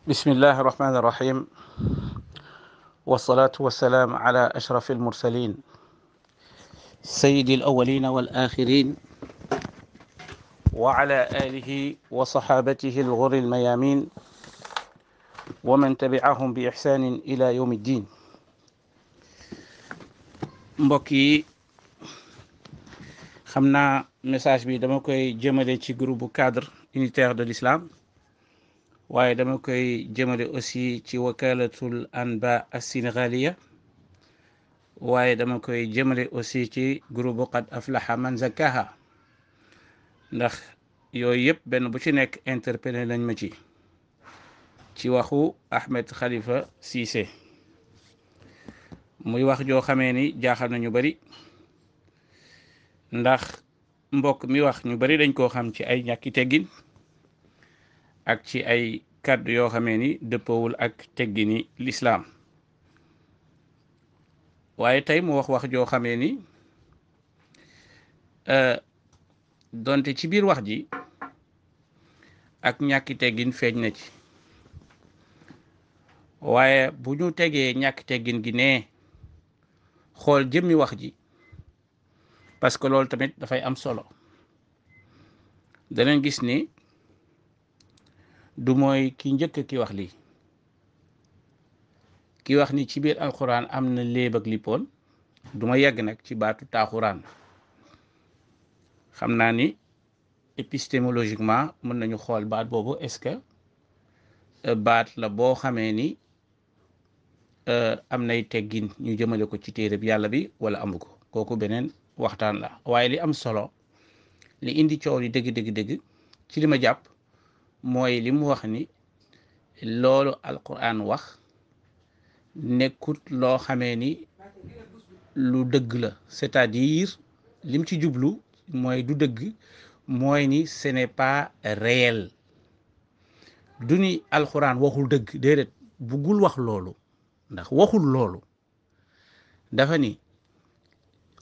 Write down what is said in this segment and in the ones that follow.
بسم الله الرحمن الرحيم، والصلاة والسلام على أشرف المرسلين سيد الأولين والآخرين، وعلى آله وصحابته الغر الميامين، ومن تبعهم بإحسان إلى يوم الدين. mbokk yi xam naa message bi dama koy jëmale ci groupe cadre unitaire de l'islam, waaye dama koy jëmale aussi ci wakalatul anba as-sénégaliya, waaye dama koy jëmale aussi ci groupe qad aflaha man zakkaha, ndax yooyu yëpp benn bu ci nekk interpellé nañ ma ci waxu Ahmed Khalifa Cissé, muy wax joo xamee ni jaaxal nañu bari, ndax mbokk mi wax ñu bari dañ koo xam ci ay ñàkki teggin ak ci ay kàddu yoo xamee ni dëppawul ak teggini lislaam. waaye tey mu wax joo xamee ni donte ci biir wax ji ak ñàkki teggin feeñ na ci, waaye bu ñu tegee ñàkki teggin gi ne xool jëmmi wax ji, parce que loolu tamit dafay am solo, danañ gis ni du mooy ki njëkk ki wax lii. ki wax ni ci biir alxuraan am na léeb ak lippoon, du ma yegg nag ci baatu taaxuraan. xam naa ni épistémologiquement mën nañu xool baat boobu, est-ce que baat la boo xamee ni am nay teggin ñu jëmale ko ci téere bi yàlla bi wala amu ko, kooku beneen waxtaan la. waaye li am solo, li indi coow li dëgg ci li ma jàpp mooy li mu wax ni loolu alquran wax nekkut loo xamee ni lu dëgg la, c'est-à-dire lim ci jublu mooy du dëgg, mooy ni ce n'est pas réel. du ni alquran waxul dëgg, déedéet, buggul wax loolu, ndax waxul loolu. dafa ni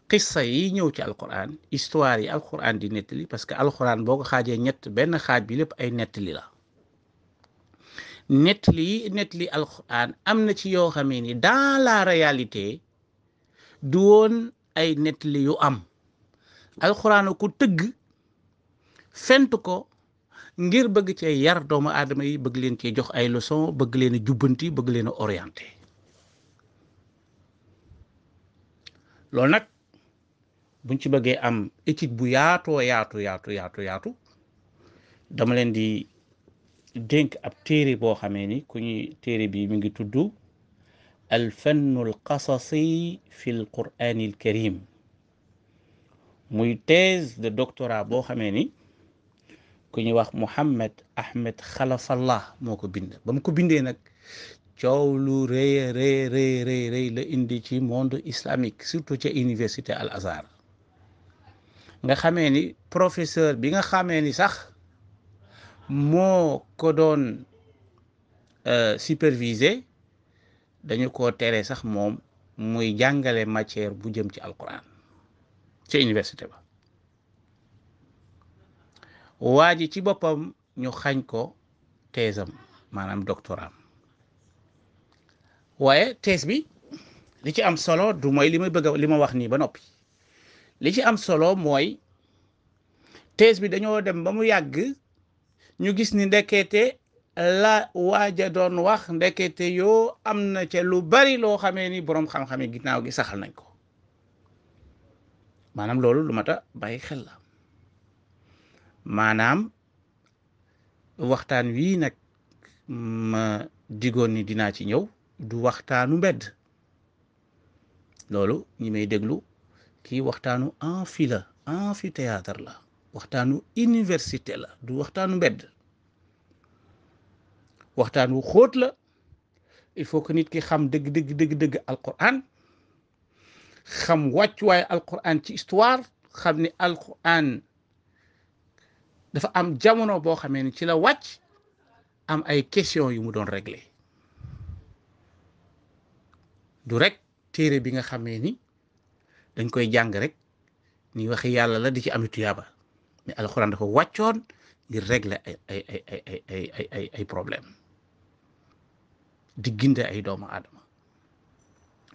qissa yi ñëw ci alquran, histoire yi alquran di nettali, parce que alquran boo ko xaajee ñett, benn xaaj bi lépp ay nettali la. nettali alquran am na ci yoo xamee ni dans la réalité du woon ay nettali yu am. alquran ko tëgg fent ko ngir bëgg cee yar doomu aadama yi, bëgg leen cee jox ay leçon, bëgg leen a jubbanti, bëgg leen a orienté. loolu nag buñ ci bëggee am étude bu yaatu dama leen di dénk ab téere boo xamee ni téere bi mi ngi tudd al fannul qasasi fi l qur'anil karim, muy thèse de doctorat boo xamee ni ku ñuy wax Muhammad Ahmed Khalafallah moo ko bind. ba mu ko bindee nag coow lu rëy la indi ci monde islamique, surtout ca université Al Azhar, nga xamee ni professeur bi nga xamee ni sax moo ko doon superviser, dañu ko tere sax moom muy jàngale matière bu jëm ci alquran ca université ba. waa ji ci boppam ñu xañ ko thèse am, maanaam doctorat. waaye thèse bi li ci am solo du mooy li ma wax nii ba noppi. li ci am solo mooy thèse bi dañoo dem ba mu yàgg ñu gis ni ndekete la waaja doon wax ndekete yoo am na ca lu bari loo xamee ni boroom xam-xam yi ginnaaw gi saxal nañ ko. maanaam loolu lu mat a bàyyi xel la. maanaam waxtaan wii nag ma digoon ni dinaa ci ñëw du waxtaanu mbedd. loolu ñi may déglu, kii waxtaanu amphithéâtre la, waxtaanu université la, du waxtaanu mbedd. waxtaan wu xóot la. il faut que nit ki xam dëgg alquran, xam wàccuwaay alquran ci histoire, xam ni alquran dafa am jamono boo xamee ni ci la wàcc, am ay question yu mu doon régler. du rek téere bi nga xamee ni dañ koy jàng rek ni waxi yàlla la di ci am tuyaaba, mais alquran dafa wàccoon ngir régler ay problème. di ginde ay doomu aadama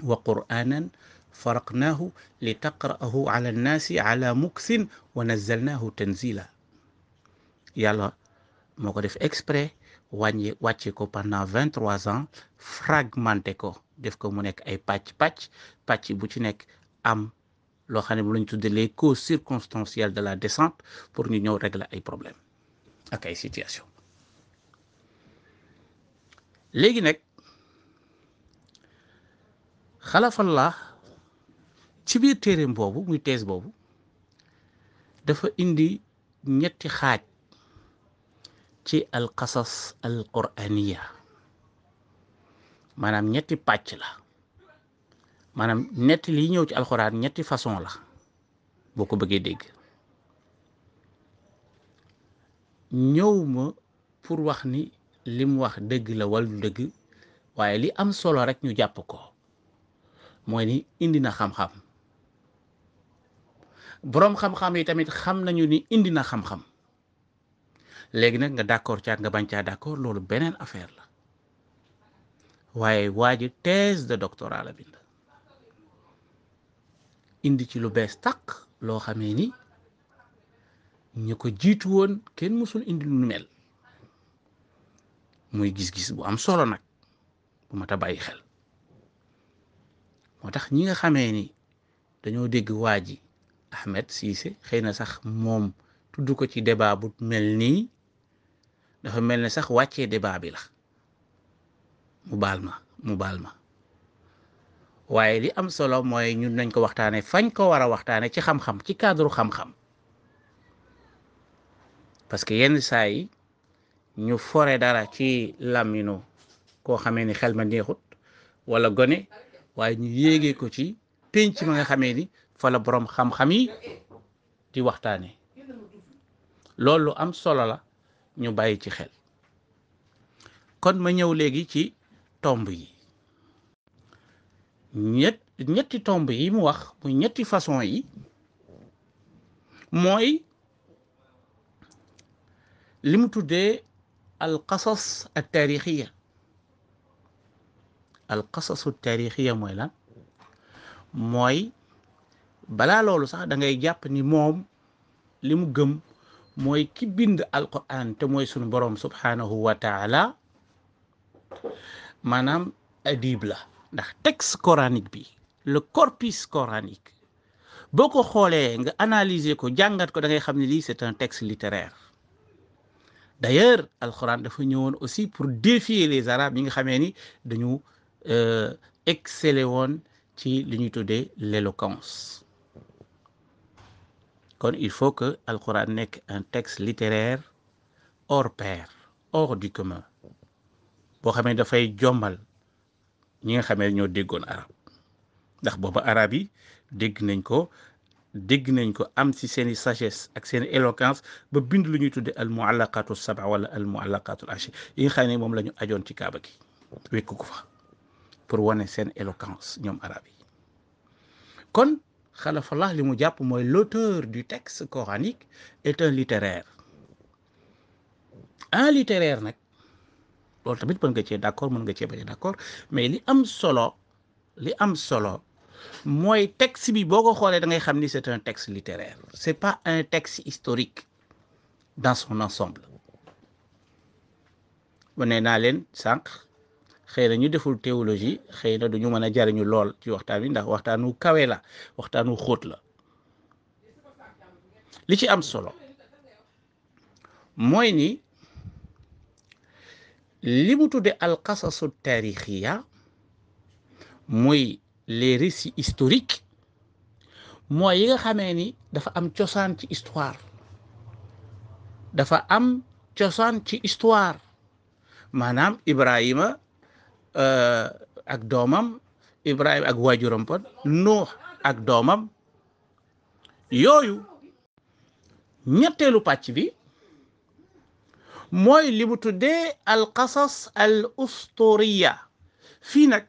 wa qur'anan faraqnaahu li taqra'ahu ala annaasi ala muksin wa nazzalnaahu tanzila yàlla moo ko def exprès wàcce ko pendant 23 ans fragmenté ko def ko mu nekk ay pàcc bu ci nekk am loo xam ne bu lañ tudde les causes circonstancielles de la descente pour ñu ñëw régler ay problème ak ay situation léegi nag xalafallah ci biir téereem boobu muy thèse boobu dafa indi ñetti xaaj ci alqasas alquraniya maanaam ñetti pàcc la maanaam ñetti liy ñëw ci alxuraan ñetti façon la boo ko bëggee dégg ñëw ma pour wax ni li mu wax dëgg la wala du dëgg waaye li am solo rek ñu jàpp ko mooy ni indi na xam-xam boroom xam-xam yi tamit xam nañu ni indi na xam-xam léegi nag nga d'accord caa nga bañ caa d'accord loolu beneen affaire la waaye waa ji thèse de doctorat la bind indi ci lu bees tàq loo xamee ni ñu ko jiitu woon kenn mësul indi lu mel muy gis-gis bu am solo nag bu mat a bàyyi xel moo tax ñi nga xamee ni dañoo dégg waa ji Ahmed Cissé xëy na sax moom tudd ko ci débat bu mel nii dafa mel ne sax wàccee débat bi la mu baal ma waaye li am solo mooy ñun nañ ko waxtaane fañ ko war a waxtaane ci xam-xam ci cadre xam-xam parce que yenn saa yi ñu fore dara ci làmminu koo xamee ni xel ma neexut wala gone waaye ñu yéegee ko ci pénc ma nga xamee ni fa la boroom xam-xam yi di waxtaane loolu am solo la ñu bàyyi ci xel kon ma ñëw léegi ci tomb yi ñetti tomb yi mu wax muy ñetti façon yi mooy li mu tuddee alqasas altaarixiya alqasasu altaarixiya mooy lan mooy balaa loolu sax da ngay jàpp ni moom li mu gëm mooy ki bind alquran te mooy sunu boroom subhanahu wa taala maanaam adib la ndax texte coranique bi le corpus coranique boo ko xoolee nga analyser ko jàngat ko da ngay xam ne lii c'est un texte littéraire d'ailleurs alquran dafa ñëwoon aussi pour défier les arabes yi nga xamee ni dañu excellé woon ci li ñuy tuddee l'éloquence kon il faut que alquran nekk un texte littéraire hors pair hors du commun boo xamee dafay jombal ñi nga xamee ñoo déggoon arab ndax booba arab yi dégg nañ ko am ci seeni sagesse ak seeni éloquence ba bind lu ñuy tudde al muallaqatu saba wala al muallaqatu al ashir yi nga xam ne moom la ñu ajoon ci kaaba gi wékku ko fa pour wane seen éloquence ñoom arab yi kon xalafallah li mu jàpp mooy l'auteur du texte coranique est un littéraire nag loolu tamit mën nga cee d'accord mën nga cee bañ a d'accord mais li am solo mooy texte bi boo ko xoolee da ngay xam ni c'est un texte littéraire c'est pas un texte historique dans son ensemble wane naa leen sànq xëy na ñu deful théologie xëy na duñu mën a jariñu lool ci waxtaan wi ndax waxtaanu kawe la waxtaanu xóot la li ci am solo mooy ni li mu tudde alqasasu taarixiya muy les récits historiques mooy yi nga xamee ni dafa am cosaan ci histoire maanaam Ibrahima ak doomam Ibrahima ak waajuram pon Nuux ak doomam yooyu ñetteelu pàcc bi mooy li mu tuddee alqasas al usturiya fii nag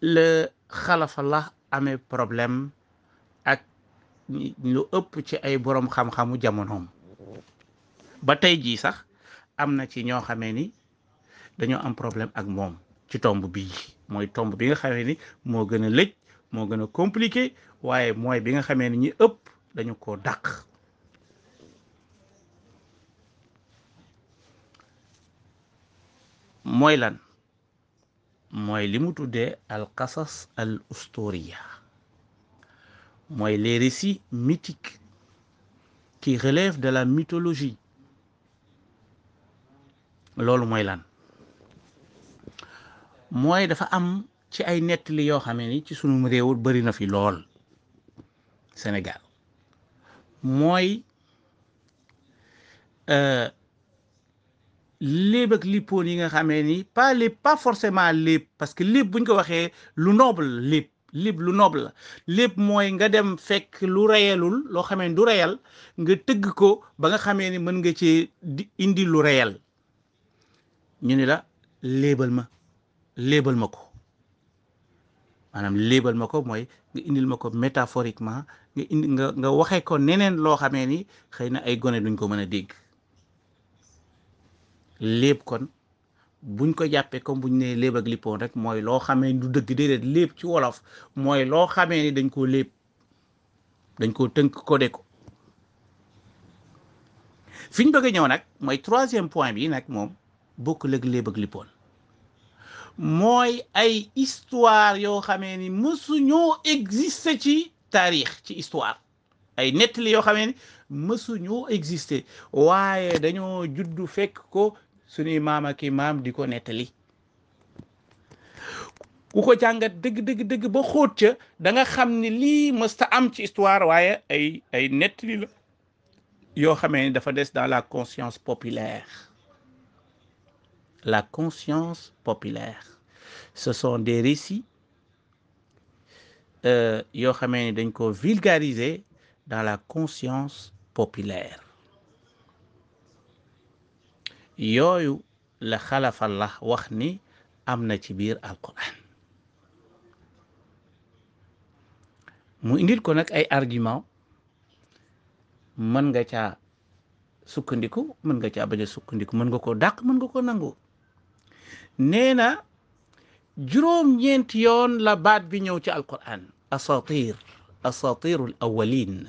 le xalafallah amee problème ak lu ëpp ci ay boroom xam-xamu jamonoom ba tey jii sax am na ci ñoo xamee ni dañoo am problème ak moom ci tomb bii mooy tomb bi nga xamee ni moo gën a lëj moo gën a compliqué waaye mooy bi nga xamee ni ñi ëpp dañu ko dàq. mooy lan mooy li mu tuddee al qasas al ustoriya mooy les récits mythiques qui relèvent de la mythologie. loolu mooy lan mooy dafa am ci ay nettali yoo xamee ni ci sunu réew bari na fi lool Sénégal mooy léeb ak lippoon yi nga xamee ni pas forcément léeb parce que léeb buñ ko waxee lu noble léeb lu noble la léeb mooy nga dem fekk lu reyalul loo xamee ni du reyal nga tëgg ko ba nga xamee ni mën nga ci indi lu reyal ñu ni la léebal ma ko maanaam léebal ma ko mooy nga indil ma ko métaphoriquement nga waxee ko neneen loo xamee ni xëy na ay gone duñ ko mën a dégg. léeb kon buñ ko jàppee comme buñ nee léeb ak lippoon rek mooy loo xamee ni du dëgg déedéet léeb ci wolof mooy loo xamee ni dañ koo léeb dañ koo tënk codé ko. fi ñu bëgg a ñëw nag mooy troisième point bi nag moom bokkul ak léeb ak lippoon mooy ay histoire yoo xamee ni mësuñoo exister ci taarix ci histoire ay nettali yoo xamee ni mësuñoo exister waaye dañoo juddu fekk ko suñuy maam ak i maam di ko nettali ku ko jàngat dëgg ba xóot ca da nga xam ni lii mësta am ci histoire waaye ay nettali la yoo xamee ni dafa des dans la conscience populaire. La conscience populaire ce sont des récits yoo xamee ni dañ ko vulgariser dans la conscience populaire yooyu la xalafallah wax ni am na ci biir alquran mu indil ko nag ay argument mën nga caa sukkandiku mën nga caa bañ a sukkandiku mën nga ko dàq mën nga ko nangu. nee na juróom-ñeenti yoon la baat bi ñëw ci alquran asatirul awwalin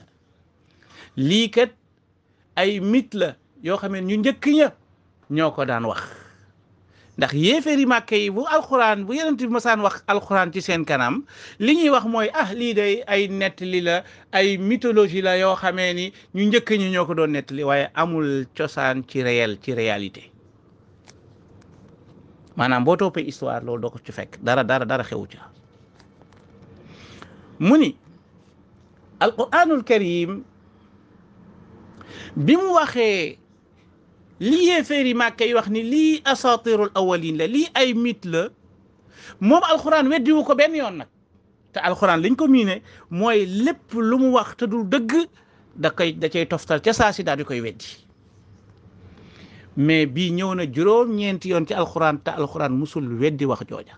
lii kat ay mythe la yoo xam ne ñu njëkk ña ñoo ko daan wax ndax yéeféeri màkke yi bu alquran bu yonent bi masaan wax alquran ci seen kanam li ñuy wax mooy lii day ay nettali la ay mythologie la yoo xamee ni ñu njëkk ñi ñoo ko doon nettali waaye amul cosaan ci réalité maanaam boo toppee histoire loolu doo ko ci fekk dara xewu ca mu ni alquranul karim bi mu waxee li yéeféeri màkka yi wax ni lii asatirul awalin la lii ay mythe la moom alquran weddiwu ko benn yoon nag te alquran liñ ko miine mooy lépp lu mu wax te du dëgg da cay toftal ca saa si daal di koy weddi mais bii ñëw na juróom-ñeenti yoon ci alquran te alquran musul weddi wax jooja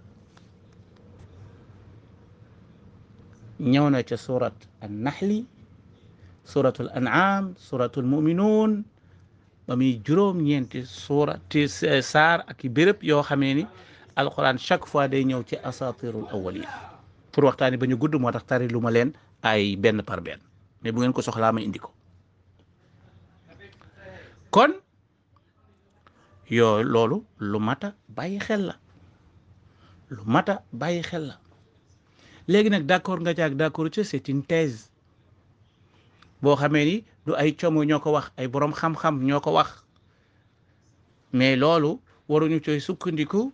ñëw na ca surat an naxli suratul an'am suratul muminuun ba muy juróom-ñeenti surati saar ak i béréb yoo xamee ni alquran chaque fois day ñëw ci asatirul awwalin pour waxtaani ba ñu gudd moo tax tari lu ma leen ay benn par benn mais bu ngeen ko soxlaa ma indi ko kon loolu lu mata bàyyi xel la léegi nag d'accord nga caag d'accord ci c'est une thèse boo xamee ni du ay como ñoo ko wax ay borom xam-xam ñoo ko wax mais loolu waruñu coy sukkandiku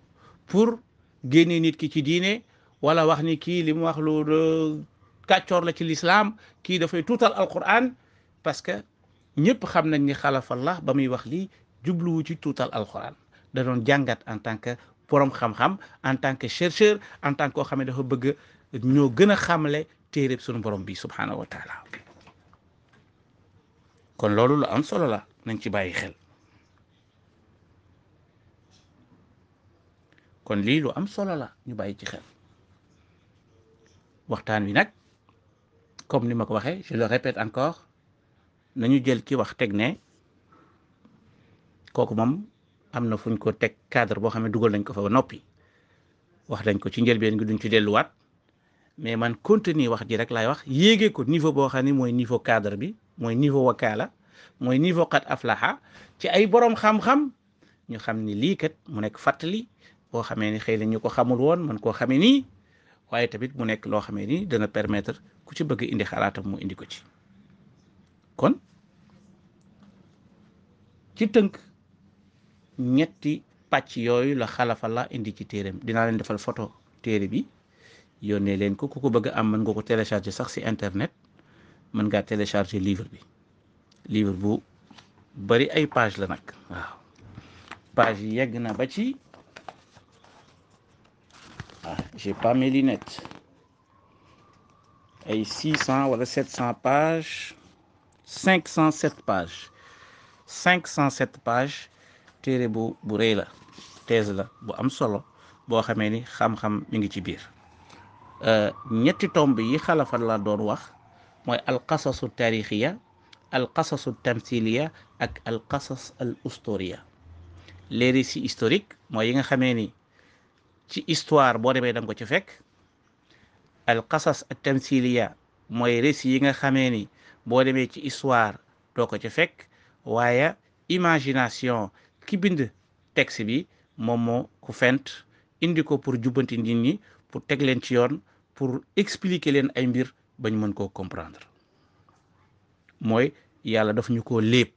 pour génne nit ki ci diine wala wax ni kii li mu wax lu kàccoor la ci l'islam kii dafay tuutal alquran parce que ñëpp xam nañ ni xalafallah ba muy wax lii jubluwu ci tuutal alquran da doon jàngat en tant que borom xam-xam en tant que chercheur en tant que koo xam ne dafa bëgg ñoo gën a xamle téereb sunu borom bi subhanahu wa taala kon loolu lu am solo la nañ ci bàyyi xel kon lii lu am solo la ñu bàyyi ci xel waxtaan wi nag comme ni ma ko waxee je le répète encore nañu jël ki wax teg ne kooku moom am na fuñ ko teg cadre boo xam ne dugal nañ ko fa ba noppi wax nañ ko ci njëlbeen gi duñ ci delluwaat mais man contenu wax ji rek laay wax yéegee ko niveau boo xam ne mooy niveau cadre bi mooy niveau wakaala mooy niveau qad aflaha ci ay borom xam-xam ñu xam ni lii kat mu nekk fàttali boo xamee ni xëy na ñu ko xamul woon man koo xamee nii waaye tamit mu nekk loo xamee ni dana permettre ku ci bëgg indi xalaatam mu indi ko ci kon ci tënk ñetti pàcc yooyu la xalafallah indi ci téereem dinaa leen defal photo téere bi yónnee leen ko ku ko bëgg am mën nga ko télécharger sax si internet mën ngaa télécharger livre bi livre bu bari ay page la nag waaw page yi yegg na ba ci j'ai pas mes lunettes ay 600 wala 700 pages 507 pages 507 pages téere bu rëy la thèse la bu am solo boo xamee ni xam-xam mi ngi ci biir ñetti tomb yi xalafallah doon wax mooy alqasasu tarixiya alqasasu tamthiliya ak alqasas al ustoriya les récits historiques mooy yi nga xamee ni ci histoire boo demee da nga ko ci fekk alqasas al tamthiliya mooy récits yi nga xamee ni boo demee ci histoire doo ko ci fekk waaye imagination ki bind texte bi moom moo ko fent indi ko pour jubbanti nit ñi pour teg leen ci yoon pour expliquer leen ay mbir bañ mën koo comprendre mooy yàlla daf ñu koo léeb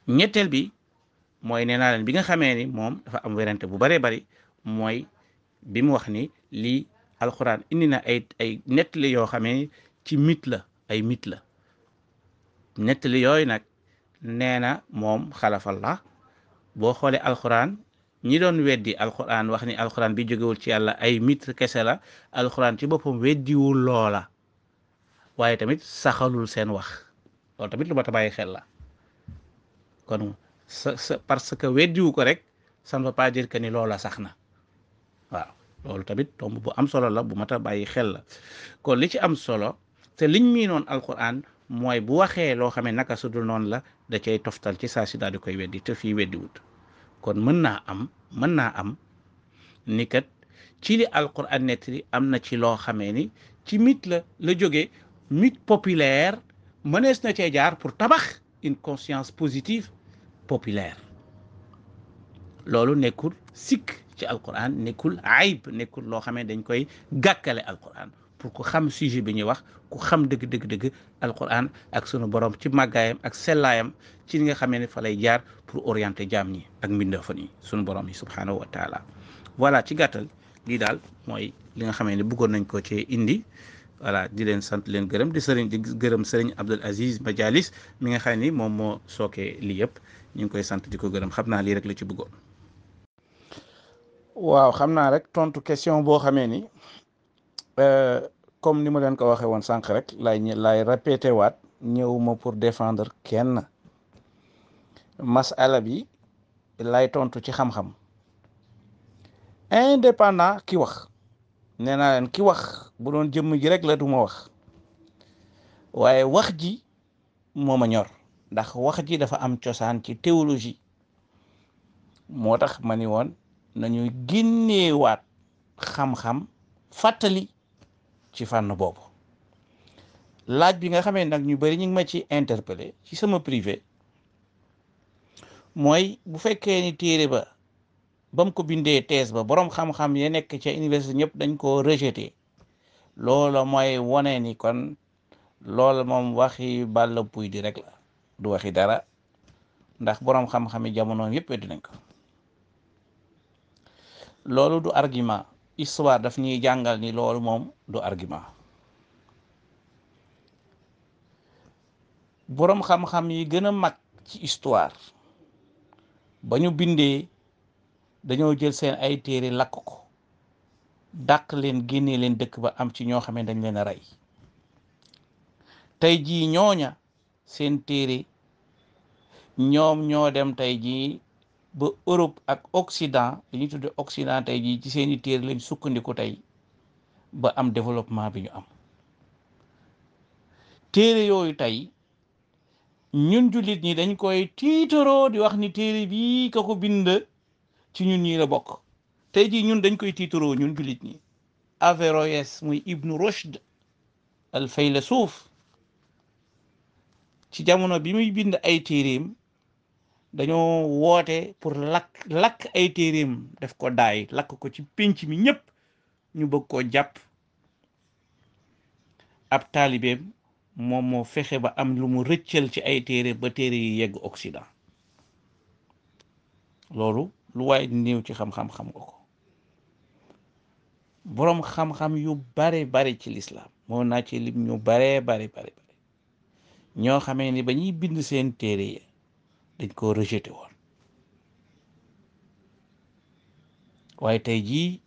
ñetteel bi mooy nee naa leen bi nga xamee ni moom dafa am werante bu baree bari mooy bi mu wax ni lii alxuraan indi na ay nettali yoo xamee ni ci mythe la ay mythe la nettali yooyu nag nee na moom xalafallah boo xoolee alxuraan ñi doon weddi alxuraan wax ni alxuraan bi jógewul ci yàlla ay mythe kese la alxuraan ci boppam weddiwul loola waaye tamit saxalul seen wax loolu tamit lu ma ta bàyyi xel la kon parce que weddiwu ko rek ça ne veut pas dire que ni loola sax na waaw loolu tamit tomb bu am solo la bu mat a bàyyi xel la kon li ci am solo te liñ miinoon alxuraan mooy bu waxee loo xamee naka sudul noonu la da cay toftal ci saa si daal di koy weddi te fii weddiwut kon mën naa am ni kat ci li alquran nettali am na ci loo xamee ni ci mythe la jógee mythe populaire mënees na cee jaar pour tabax une conscience positive populaire loolu nekkul sikk ci alquran nekkul ayib nekkul loo xamee dañ koy gàkkale alquran pour ku xam sujet bi ñuy wax ku xam dëgg alquran ak sunu borom ci màggaayam ak sellaayam ci li nga xamee ne fa lay jaar pour orienter jaam ñi ak mbindeefan yi sunu borom yi subhanahu wa taala voilà ci gàttal lii daal mooy li nga xamee ne bëggoon nañ ko ci indi voilà di leen sant leen gërëm di gërëm sëriñ Abdul Aziz Majalis mi nga xam ni moom moo sookee lii yëpp ñu ngi koy sant di ko gërëm xam naa lii rek la ci bëggoon. waaw xam naa rek tontu question boo xamee ni comme ni ma leen ko waxee woon sànq rek laay répété waat ñëwuma pour défendre kenn masala bi lay tontu ci xam-xam indépendant ki wax nee naa leen ki wax bu doon jëmm ji rek la du ma wax waaye wax ji moo ma ñor ndax wax ji dafa am cosaan ci théologie moo tax ma ni woon nañu génneewaat xam-xam fàttali ci fànn boobu laaj bi nga xamee nag ñu bari ñu ngi ma ci interpellé ci sama privé mooy bu fekkee ni téere ba mu ko bindee thèse ba boroom xam-xam ya nekk ca université ñëpp dañ koo rejeté loola mooy wone ni kon loola moom waxi Balla Puy di rek la du waxi dara ndax boroom xam-xam yi jamonoom yëpp weddi nañ ko loolu du argument histoire daf ñuy jàngal ni loolu moom du argument boroom xam-xam yi gën a mag ci histoire ba ñu bindee dañoo jël seen ay téere lakk ko dàq leen génnee leen dëkk ba am ci ñoo xam ne dañ leen a rey tey jii ñooña seen téere ñoom ñoo dem tey jii ba Europe ak Occident li ñuy tudde Occident tey jii ci seeni téere lañ sukkandiku tey ba am développement bi ñu am téere yooyu tey ñun jullit ñi dañ koy tiitaroo di wax ni téere bii ka ko bind ci ñun ñi la bokk. tey jii ñun dañ koy tiitaroo ñun jullit ñi. Averroès muy Ibnu Rushd al faylasuuf ci jamono bi muy bind ay téereem dañoo woote pour lakk ay téereem def ko daay lakk ko ci pénc mi ñëpp ñu bëgg koo jàpp. ab taalibeem moom moo fexe ba am lu mu rëccal ci ay téere ba téere yi yegg Occident. loolu lu waay néew ci xam-xam xam nga ko. boroom xam-xam yu bare ci lislaam moo naa ci lim ñu bare ñoo xamee ni ba ñuy bind seen téere yi dañ koo rejeté woon, waaye tey jii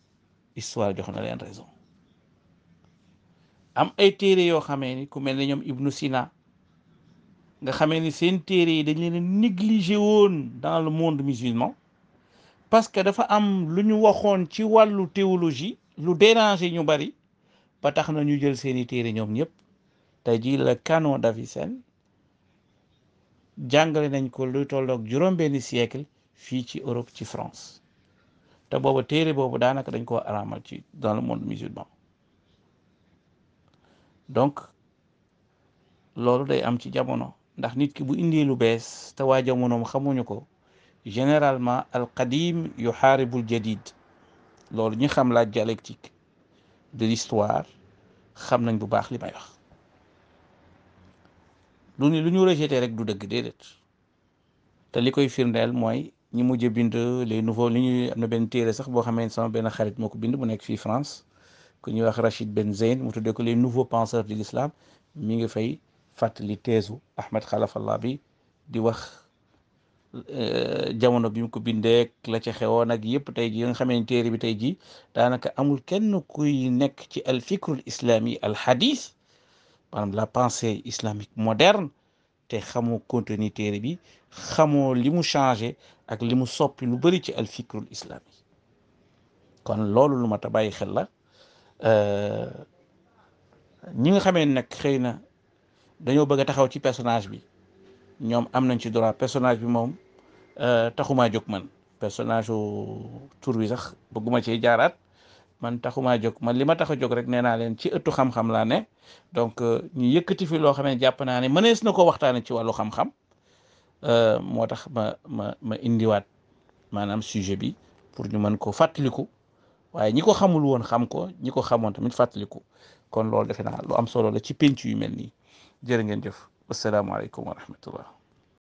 histoire jox na leen raison. am ay téere yoo xamee ni ku mel ne ñoom Ibnu Sina nga xamee ni seen téere yi dañ leen négligé woon dans le monde musulman parce que dafa am lu ñu waxoon ci wàllu théologie lu dérangé ñu bari ba tax na ñu jël seeni téere ñoom ñëpp. tey jii le canon d'Avicenne jàngale nañ ko lu tolloog juróom-benni siècle fii ci Europe ci France te booba téere boobu daanaka dañ koo araamal ci dans le monde musulman. donc loolu day am ci jamono ndax nit ki bu indee lu bees te waa jamonoom xamuñu ko généralement al qadim yuxaaribul jadid. loolu ñi xam la dialectique de l'histoire xam nañ bu baax li may wax. lu ni lu ñu rejeté rek du dëgg déedéet te li koy firndeel mooy ñi mujj bind les nouveaux li ñuy am na benn téere sax boo xamee sama benn xarit moo ko bind mu nekk fii France ku ñuy wax Rachid Ben Zeyn mu tuddee ko les nouveaux penseurs de l'islam mi ngi fay fàttali teesu Ahmed Khalafallah bi di wax jamono bi mu ko bindeek la ca xewoon ak yëpp tey ji nga xamee ne téere bi tey ji daanaka amul kenn kuy nekk ci al fikrul islami al hadith maanaam la pensée islamique moderne te xamoo contenu téere bi xamoo li mu changé ak li mu soppi lu bëri ci al fikrul islami. kon loolu lu mat a bàyyi xel la. ñi nga xamee nag xëy na dañoo bëgg a taxaw ci personnage bi ñoom am nañ ci droit. personnage bi moom taxumaa jóg man personnage tur bi sax bëgguma ci jaaraat man taxumaa jóg man li ma tax a jóg rek nee naa leen ci ëttu xam-xam laa ne. donc ñu yëkkati fi loo xam ne jàpp naa ne mënees na ko waxtaane ci wàllu xam-xam moo tax ma indiwaat maanaam sujet bi pour ñu mën ko fàttaliku waaye ñi ko xamul woon xam ko ñi ko xamoon tamit fàttaliku. kon loolu defe naa lu am solo la ci penc yu mel nii jërë ngeen jëf. asalaamaaleykum wa rahmatullah.